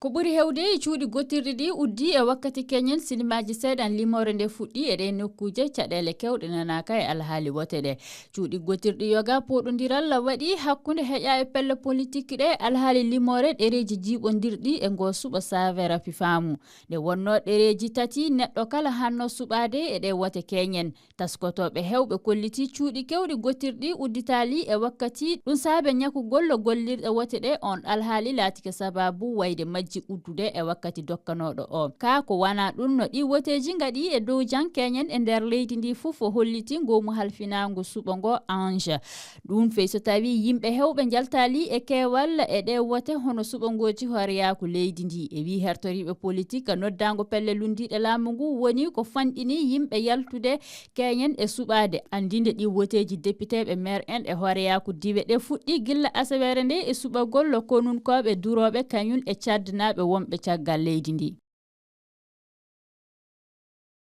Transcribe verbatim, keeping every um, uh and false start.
Ko ɓuri heewde e cuuɗi gotirɗi ɗi uddi e wakkati keñen sinimaaji seeɗan limoore nde fuɗɗi e ɗee nokkuuje, caɗeele keewɗe nanaaka e alhaali wote ɗe. Cuuɗi gotirɗi yoga pooɗondiral waɗi hakkunde heƴa e pelle politik ɗe alhaali limoore ɗereeji jiiɓondirɗi e ngoo suɓo saavera fifaamu. Nde wonnoo ɗereeji tati neɗɗo kala hanno suɓaade e ɗee wote keñen. Taskotooɓe heewɓe kolliti cuuɗi keewɗi gotirɗi udditaali e wakkati ɗum saabe ñakugol gollirɗe wote ɗe. On alhaali laatike sababu wayde majji uddude e wakkati dokkanooɗo o. Kaa ko wana ɗum no ɗi woteeji ngaɗi e dow jan keñen e nder leydi ndi fof holliti ngoomu halfinaangu suɓo ngo Ange. Ɗum fey so tawi yimɓe heewɓe njaltaali e keewal e ɗe wote hono suɓo ngooji hooreyaaku leydi ndi. E wii hertoriiɓe politik noddaango pelle lunndiiɗe laamu ngu woni ko fanɗini yimɓe yaltude keñen e suɓaade. Anndinde ɗi woteeji depiteeɓe meer en e hooreyaaku diwe ɗe fuɗɗi gilla asaweere nde e suɓagol konunkooɓe durooɓe kañum e caddinaaɓe wonɓe caggal leydi ndi.